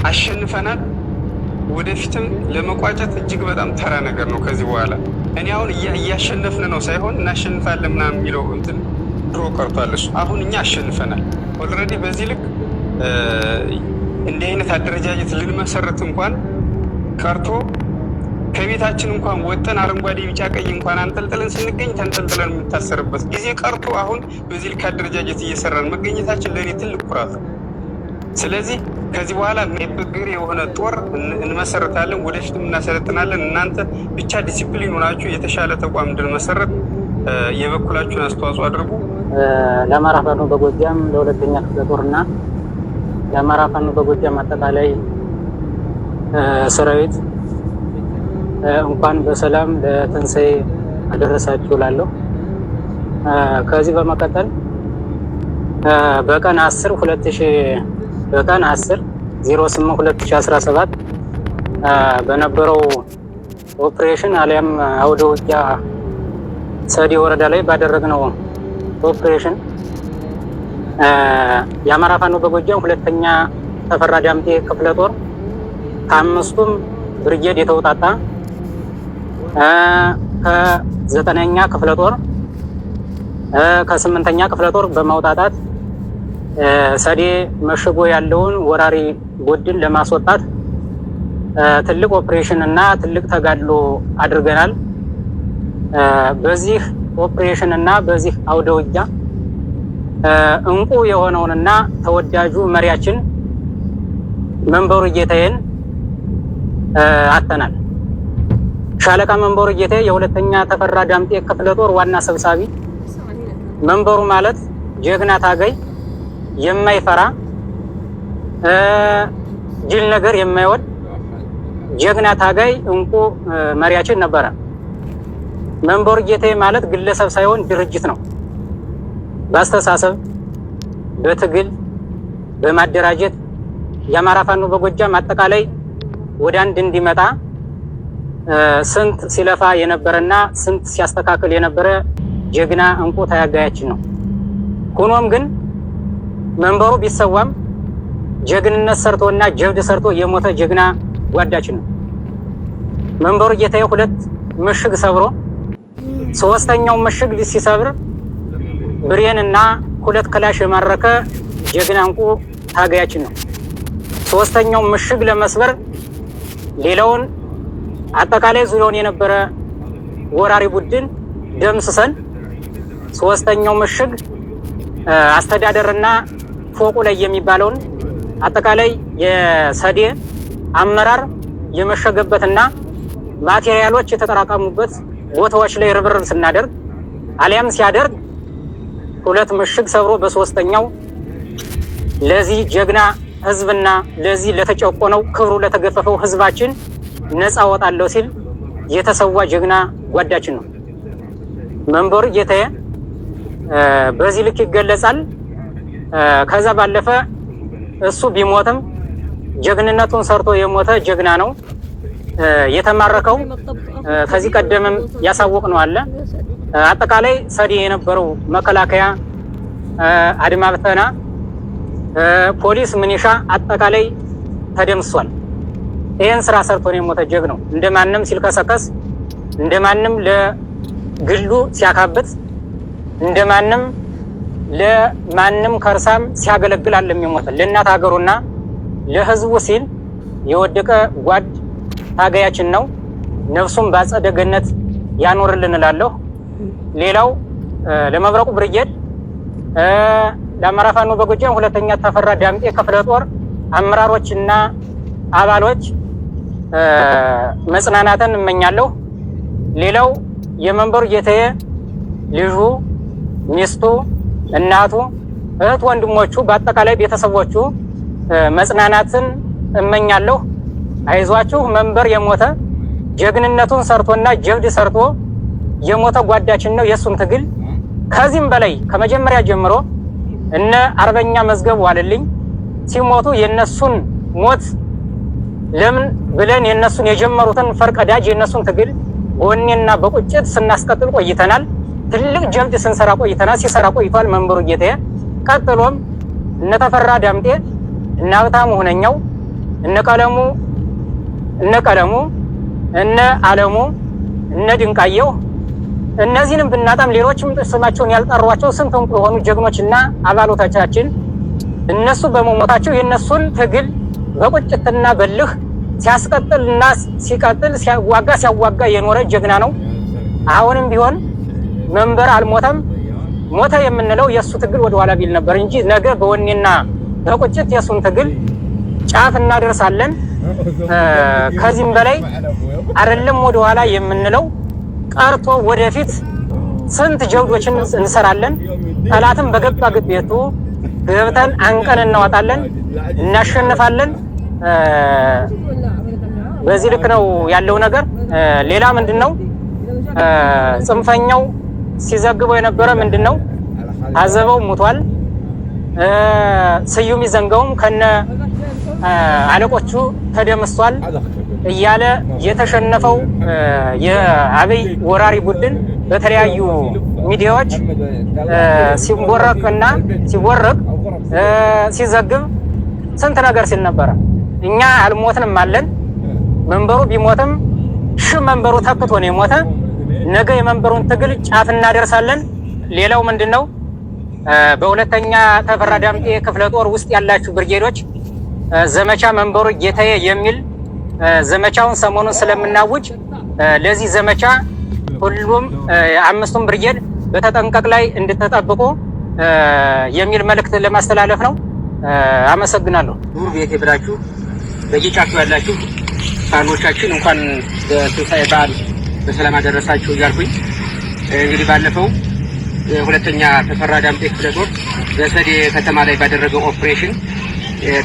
አሸንፈናል። ወደፊትም ለመቋጨት እጅግ በጣም ተራ ነገር ነው። ከዚህ በኋላ እኔ አሁን እያሸነፍን ነው ሳይሆን እናሸንፋለን ምናምን የሚለው እንትን ድሮ ቀርቷል። እሱ አሁን እኛ አሸንፈናል already። በዚህ ልክ እንዲህ አይነት አደረጃጀት ልንመሰርት እንኳን ቀርቶ ከቤታችን እንኳን ወጥተን አረንጓዴ፣ ቢጫ፣ ቀይ እንኳን አንጠልጥለን ስንገኝ ተንጠልጥለን የምታሰርበት ጊዜ ቀርቶ አሁን በዚህ ልክ አደረጃጀት እየሰራን መገኘታችን ለእኔ ትልቅ ኩራት ነው። ስለዚህ ከዚህ በኋላ የማይበገር የሆነ ጦር እንመሰርታለን፣ ወደፊትም እናሰለጥናለን። እናንተ ብቻ ዲሲፕሊን ሆናችሁ የተሻለ ተቋም እንድንመሰረት የበኩላችሁን አስተዋጽኦ አድርጉ። ለአማራ ፋኖ በጎጃም ለሁለተኛ ክፍለ ጦርና ለአማራ ፋኖ በጎጃም አጠቃላይ ሰራዊት እንኳን በሰላም ለትንሳኤ አደረሳችሁ እላለሁ። ከዚህ በመቀጠል በቀን 10 2000 በቀን 10 08 2017 በነበረው ኦፕሬሽን አሊያም አውደ ውጊያ ሰዲ ወረዳ ላይ ባደረግነው ኦፕሬሽን የአማራ ፋኖ በጎጃም ሁለተኛ ተፈራ ዳምጤ ክፍለ ጦር ከአምስቱም ብርጌድ የተውጣጣ፣ ከዘጠነኛ ክፍለ ጦር፣ ከስምንተኛ ክፍለ ጦር በማውጣጣት ሰዴ መሽጎ ያለውን ወራሪ ቡድን ለማስወጣት ትልቅ ኦፕሬሽን እና ትልቅ ተጋድሎ አድርገናል። በዚህ ኦፕሬሽን እና በዚህ አውደ ውጊያ እንቁ የሆነውንና ተወዳጁ መሪያችን መንበሩ ጌታዬን አጥተናል። ሻለቃ መንበሩ ጌታዬ የሁለተኛ ተፈራ ዳምጤ ክፍለ ጦር ዋና ሰብሳቢ። መንበሩ ማለት ጀግና ታጋይ፣ የማይፈራ፣ ጅል ነገር የማይወድ ጀግና ታጋይ እንቁ መሪያችን ነበረ። መንበሩ ጌታዬ ማለት ግለሰብ ሳይሆን ድርጅት ነው። በአስተሳሰብ፣ በትግል፣ በማደራጀት የአማራ ፋኖ በጎጃም አጠቃላይ ወደ አንድ እንዲመጣ ስንት ሲለፋ የነበረና ስንት ሲያስተካክል የነበረ ጀግና እንቁ ታጋያችን ነው። ሆኖም ግን መንበሩ ቢሰዋም ጀግንነት ሰርቶና ጀብድ ሰርቶ የሞተ ጀግና ጓዳችን ነው። መንበሩ ጌታዬ ሁለት ምሽግ ሰብሮ ሶስተኛው ምሽግ ሲሰብር ብሬንና ሁለት ክላሽ የማረከ ጀግና እንቁ ታጋያችን ነው። ሶስተኛው ምሽግ ለመስበር ሌላውን አጠቃላይ ዙሪያውን የነበረ ወራሪ ቡድን ደምስሰን ሶስተኛው ምሽግ አስተዳደርና ፎቁ ላይ የሚባለውን አጠቃላይ የሰዴ አመራር የመሸገበትና ማቴሪያሎች የተጠራቀሙበት ቦታዎች ላይ ርብርብ ስናደርግ አሊያም ሲያደርግ ሁለት ምሽግ ሰብሮ በሶስተኛው ለዚህ ጀግና ህዝብና ለዚህ ለተጨቆነው ክብሩ ለተገፈፈው ህዝባችን ነፃ ወጣለሁ ሲል የተሰዋ ጀግና ጓዳችን ነው። መንበሩ ጌታዬ በዚህ ልክ ይገለጻል። ከዛ ባለፈ እሱ ቢሞትም ጀግንነቱን ሰርቶ የሞተ ጀግና ነው። የተማረከው ከዚህ ቀደምም ያሳወቅ ነው አለ። አጠቃላይ ሰዴ የነበረው መከላከያ፣ አድማ ብተና፣ ፖሊስ፣ ምኒሻ አጠቃላይ ተደምሷል። ይህን ስራ ሰርቶ ነው የሞተ ጀግናው። እንደማንም ሲልከሰከስ፣ እንደማንም ለግሉ ሲያካብት፣ እንደማንም ለማንም ከርሳም ሲያገለግል አለም የሞተ፣ ለእናት ሀገሩና ለህዝቡ ሲል የወደቀ ጓድ ታጋያችን ነው። ነፍሱን በአጸደ ገነት ያኖርልን እላለሁ። ሌላው ለመብረቁ ብርጌድ፣ ለአማራ ፋኖ በጎጃም ሁለተኛ ተፈራ ዳምጤ ክፍለ ጦር አመራሮችና አባሎች መጽናናትን እመኛለሁ። ሌላው የመንበሩ ጌታዬ ልጁ፣ ሚስቱ፣ እናቱ፣ እህት ወንድሞቹ፣ በአጠቃላይ ቤተሰቦቹ መጽናናትን እመኛለሁ። አይዟችሁ፣ መንበር የሞተ ጀግንነቱን ሰርቶና ጀብድ ሰርቶ የሞተ ጓዳችን ነው። የእሱን ትግል ከዚህም በላይ ከመጀመሪያ ጀምሮ እነ አርበኛ መዝገቡ ዋለልኝ ሲሞቱ የነሱን ሞት ለምን ብለን የነሱን የጀመሩትን ፈርቀዳጅ የነሱን ትግል ጎኔና በቁጭት ስናስቀጥል ቆይተናል። ትልቅ ጀብድ ስንሰራ ቆይተናል። ሲሰራ ቆይቷል መንበሩ ጌታዬ። ቀጥሎም እነ ተፈራ ዳምጤ፣ እነ ሀብታሙ ሁነኛው፣ እነ ቀለሙ እነ ቀለሙ እነ አለሙ እነ ድንቃየው እነዚህንም ብናጣም ሌሎችም ስማቸውን ያልጠሯቸው ስንት እንቁ የሆኑ ጀግኖችና አባሎቻችን እነሱ በመሞታቸው የእነሱን ትግል በቁጭትና በልህ ሲያስቀጥልና ሲቀጥል ሲያዋጋ ሲያዋጋ የኖረ ጀግና ነው። አሁንም ቢሆን መንበር አልሞተም። ሞተ የምንለው የእሱ ትግል ወደኋላ ቢል ነበር እንጂ ነገ በወኔና በቁጭት የእሱን ትግል ጫፍ እናደርሳለን። ከዚህም በላይ አይደለም ወደኋላ የምንለው ቀርቶ ወደፊት ስንት ጀብዶችን እንሰራለን። ጠላትም በገባ ቤቱ ገብተን አንቀን እናወጣለን፣ እናሸንፋለን። በዚህ ልክ ነው ያለው ነገር። ሌላ ምንድን ነው ጽንፈኛው ሲዘግበው የነበረ ምንድን ነው? አዘበው ሙቷል። ስዩም ይዘንገውም ከነ አለቆቹ ተደምሷል እያለ የተሸነፈው የአብይ ወራሪ ቡድን በተለያዩ ሚዲያዎች ሲቦረቅ እና ሲቦረቅ ሲዘግብ ስንት ነገር ሲል ነበረ። እኛ አልሞትንም አለን። መንበሩ ቢሞትም ሺህ መንበሩ ተክቶ ነው የሞተ። ነገ የመንበሩን ትግል ጫፍ እናደርሳለን። ሌላው ምንድን ነው? በሁለተኛ ተፈራ ዳምጤ ክፍለ ጦር ውስጥ ያላችሁ ብርጌዶች ዘመቻ መንበሩ ጌታዬ የሚል ዘመቻውን ሰሞኑን ስለምናውጅ ለዚህ ዘመቻ ሁሉም አምስቱም ብርጌድ በተጠንቀቅ ላይ እንድትጠብቁ የሚል መልእክት ለማስተላለፍ ነው። አመሰግናለሁ። ዱር ቤቴ ብላችሁ በየጫካው ያላችሁ ፋኖቻችን እንኳን በትንሳኤ በዓል በሰላም አደረሳችሁ እያልኩኝ፣ እንግዲህ ባለፈው ሁለተኛ ተፈራ ዳምጤ ክፍለ ጦር በሰዴ ከተማ ላይ ባደረገው ኦፕሬሽን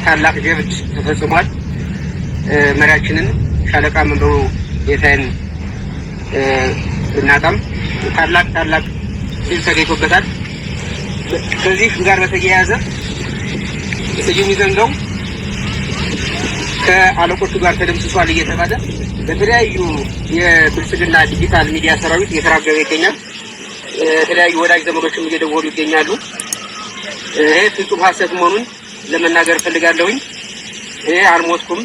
ታላቅ ጀብድ ተፈጽሟል። መሪያችንን ሻለቃ መንበሩ ጌታዬን እናጣም ታላቅ ታላቅ ድል ተገኝቶበታል። ከዚህ ጋር በተያያዘ ስዩም ይዘንገው ከአለቆቹ ጋር ተደምስሷል እየተባለ በተለያዩ የብልጽግና ዲጂታል ሚዲያ ሰራዊት እየተራገበ ይገኛል። የተለያዩ ወዳጅ ዘመዶችም እየደወሉ ይገኛሉ። ይሄ ፍጹም ሐሰት መሆኑን ለመናገር እፈልጋለሁኝ። ይሄ አልሞትኩም።